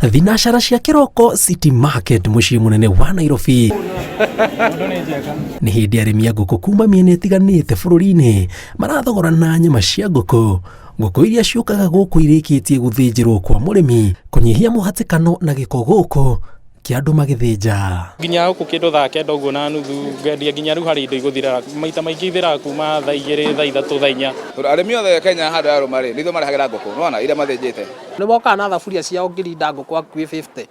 Thinacara cia kĩroko City Market mũciĩ mũnene wa Nairobi. Nĩ hĩndĩ arĩmi a ngũkũ kuma mĩena ĩtiganĩte bũrũri-inĩ marathogorana nyama cia ngũkũ. Ngũkũ iria ciũkaga gũkũ irĩkĩtie gũthĩnjĩrwo kwa mũrĩmi kũnyihia mũhatĩkano na gĩko gũkũ kĩa andũ magĩthĩnja. Nginya gũkũ kĩndũ thaa 9 ũguo na nuthu ngendia nginya rĩu harĩ indo igũthira maita maingĩ ithiraga kuma thaa 2, thaa 3, thaa 4. Tondũ arĩmi othe Kenya handũ ya rũma rĩ, nĩ ithuĩ marehagĩra ngũkũ, nĩwona iria mathĩnjĩte. Nĩ mokaga na thaburia ciao ngirinda ngũkũ hakuhĩ 50,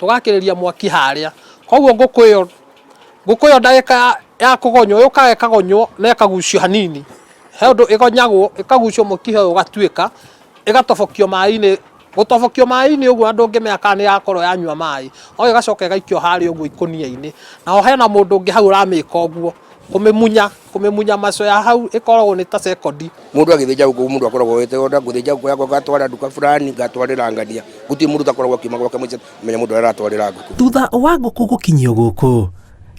tũgakĩrĩria mwaki harĩa, koguo ngũkũ ĩyo ngũkũ ĩyo ndagĩka ya kũgonywo yũkaga ĩkagonywo na ĩkagucio hanini, he ũndũ ĩgonyagwo ĩkagucio mũkiha ũyũ ũgatuĩka, ĩgatobokio maĩ-inĩ, gũtobokio maĩ-inĩ ũguo na ndũngĩmenya kana nĩ yakorwo yanyua maĩ, no ĩgacoka ĩgaikio harĩa ũguo ikũnia-inĩ, naho hena mũndũ ũngĩ hau ũramĩka ũguo, kũmĩmunya, kũmĩmunya macoya hau ĩkoragwo nĩ ta cekondi. Mũndũ agĩthĩnja ngũkũ mũndũ akoragwo oete order, ngũthĩnja ngũkũ yakwa ngatwara nduka fulani ngatwarĩra ngania, gũtirĩ mũndũ ũtakoragwo akiuma gwake mũciĩ menya mũndũ ũrĩa aratwarĩra ngũkũ. Thutha wa ngũkũ gũkinyio gũkũ,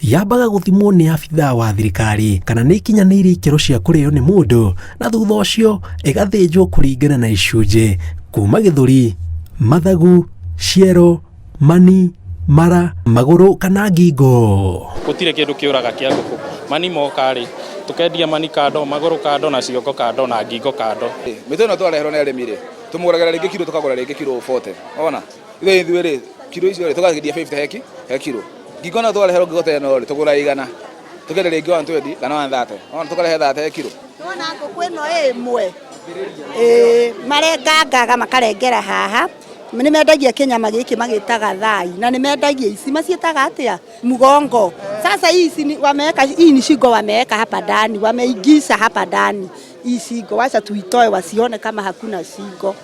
yambaga gũthimwo nĩ abithaa wa thirikari kana nĩ ikinyanĩirie ikĩro cia kũrĩo nĩ mũndũ, na thutha ũcio ĩgathĩnjwo kũringana na icunjĩ kuma gĩthũri, mathagu, ciero, mani, mara, magũrũ kana ngingo. Gũtirĩ kĩndũ kĩũraga kĩa ngũkũ. Mani moka rĩ, tũkendia mani kando, magũrũ kando na ciongo kando na ngingo kando. Mĩtwe ĩno twareherwo nĩ arĩmi rĩ, tũmũgũragĩra rĩngĩ kiro tũkagũra rĩngĩ kiro 40. Wona? Ithuĩ ithuĩ rĩ, kiro icio rĩ, tũgaciendia 50 he kiro. Ngingo nayo twareherwo ngingo ta ĩno rĩ, tũgũraga 100. Tũkendia rĩngĩ 120 kana 130. Wona? Tũkarehe 30 he kiro. Nĩwona ngũkũ ĩno ĩ ĩmwe? Ĩĩ, marengangaga makarengera haha, nĩ mendagia kĩnyama gĩkĩ magĩtaga thai, na nĩ mendagia ici maciĩtaga atĩa? Mgongo. Sasa hii si wameweka, hii ni shingo wameweka hapa ndani, wameingisha hapa ndani hii shingo, wacha tuitoe wasione kama hakuna shingo.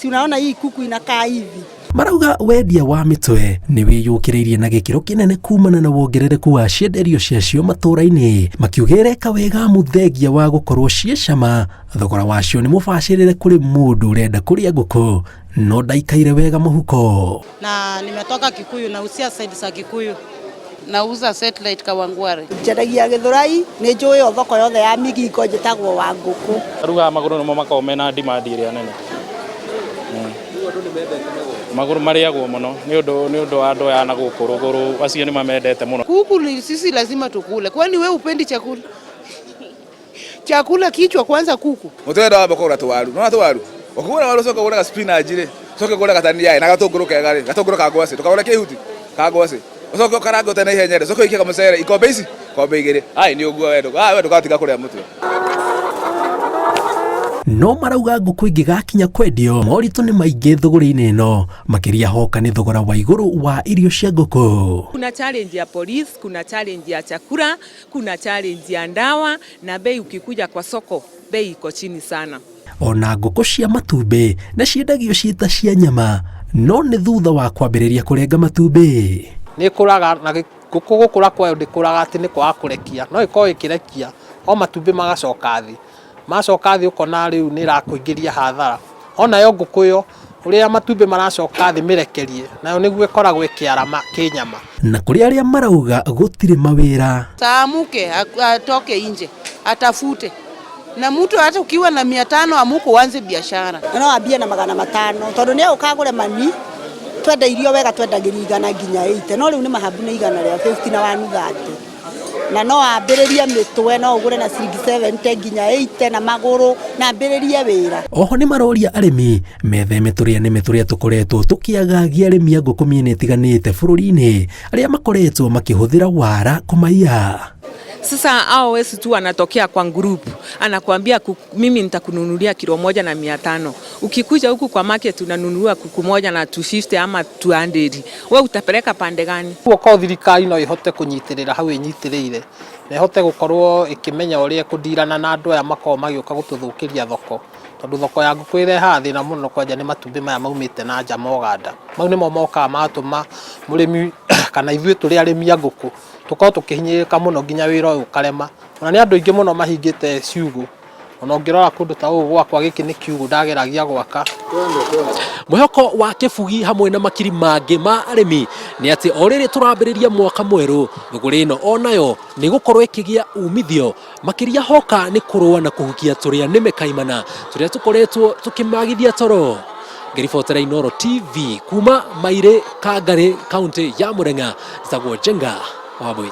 Si unaona hii kuku inakaa hivi. Marauga wendia wa mĩtwe nĩ wĩyũkĩrĩirie na gĩkĩro kĩnene kumana na wongerereku wa cienderio ciacio matũra-inĩ, makiuga ĩreka wega amu thengia wa gũkorwo ciĩ cama, thogora wacio nĩ mũbacĩrĩre kũrĩ mũndũ ũrenda kũrĩa ngũkũ no ndaikaire wega mũhuko. Na nimetoka Kikuyu, nausia side za Kikuyu. Nauza satellite Kawangware. Njendagia Gĩthũrai, nĩ njũĩ thoko yothe ya Migingo njĩtagwo wa ngũkũ. Rugaga magũrũ nĩmo makoragwo mena demand ĩrĩa nene. Magũrũ marĩagwo mũno nĩ ũndũ wa andũ aya na gũkũ rũgũrũ, acio nĩ mamendete mũno. Kuku ni sisi lazima tukule. Kwani we upendi chakula? Chakula kichwa kwanza kuku. Mũtwe wamba kũgũra tũwaru. Nĩwona tũwaru? Ũkĩgũra waru ũcoke ũgũre ga spinach rĩ, ũcoke ũgũre gatania na gatũngũrũ kega rĩ, gatũngũrũ ka ngwacĩ, ndũkagũre kĩhuti ka ngwacĩ. Ũcoke ũkarange ũte na ihenya rĩ, ũcoke ũikie kamũcere ikombe ici, ikombe 2. Ai nĩ ũguo we we ndũgatiga kũrĩa mũtwe. No marauga ngũkũ ingĩgakinya kwendio moritũ nĩ maingĩ thũgũrĩ-inĩ ĩno, makĩria hoka nĩ thogora wa igũrũ wa irio cia ngũkũ. Kuna challenge ya police, kuna challenge ya chakula, kuna challenge ya ndawa na bei ukikuja kwa soko bei iko chini sana. Ona ngũkũ cia matumbĩ nĩ ciendagio ciĩ ta cia nyama, no nĩ thutha wa kwambĩrĩria kũrenga matumbĩ. Nĩ ĩkũraga na ngũkũ gũkũra kwayo ndĩkũraga atĩ nĩ kwaga kũrekia, no ĩkorwo ĩkĩrekia o matumbĩ magacoka thĩ, macoka thĩ ũkona rĩu nĩ ĩrakũingĩria hathara. Onayo ngũkũ ĩyo ũrĩa matumbĩ maracoka thĩ mĩrekerie, nayo nĩguo ĩkoragwo ĩkĩarama kĩnyama. Na kũrĩ arĩa marauga gũtirĩ mawĩra. Taamuke atoke nje atafute, na mtu hata ukiwa na 500 amuko uanze biashara. No wambie na 500 tondũ nĩ ũkagũre mani twenda irio wega twendagĩria 100 nginya 80, no rĩu nĩ mahambu nĩ 150 na 130, na no ambĩrĩrie mĩtwe no ũgũre na ciringi 70 nginya 80 na magũrũ na ambĩrĩrie wĩra. Oho nĩ maroria arĩmi metheme tũrĩa nĩme tũrĩa tũkoretwo tũkĩagagia arĩmi a ngũkũ mĩena ĩtiganĩte bũrũri-inĩ arĩa makoretwo makĩhũthĩra wara kũmaiya. Sasa hao wesi tu wanatokea kwa group, anakuambia mimi nitakununulia kilo 1 na 500. Ukikuja huku kwa market unanunua kuku 1 na 250 ama 200. Wewe utapeleka pande gani? Ũguo korwo thirikari no ĩhote kũnyitĩrĩra hau ĩnyitĩrĩire na ĩhote gũkorwo ĩkĩmenya ũrĩa ĩkũndirana na andũ aya makoragwo magĩũka gũtũthũkĩria thoko, tondũ thoko ya ngũkũ ĩrehaga thĩna mũno kwanja nĩ matumbĩ maya maumĩte na nja ma Ũganda. Mau nĩmo mokaga magatũma mũrĩmi kana ithuĩ tũrĩ arĩmi a ngũkũ tũkorwo tũkĩhinyĩrĩrĩka mũno nginya wĩra ũyũ ũkarema. Ona nĩ andũ aingĩ mũno mahingĩte ciugũ, ona ũngĩrora kũndũ ta gũkũ gwakwa gĩkĩ nĩ kiugũ ndageragia gwaka. Mwĩhoko wa Kĩbugi hamwe na makiri mangĩ ma arĩmi nĩ atĩ o rĩrĩ tũrambĩrĩria mwaka mwerũ, thũgũrĩ ĩno onayo nĩ gũkorwo ĩkĩgĩa umithio makĩria hoka nĩ kũrũa na kũhukia tũrĩa nĩme kaimana tũrĩa tũkoretwo tũkĩmagithia toro. Ngĩribotera Inooro TV kuma Mairĩ, Kangarĩ, kaũntĩ ya Murang'a, njĩtagwo Njenga wa Mbui.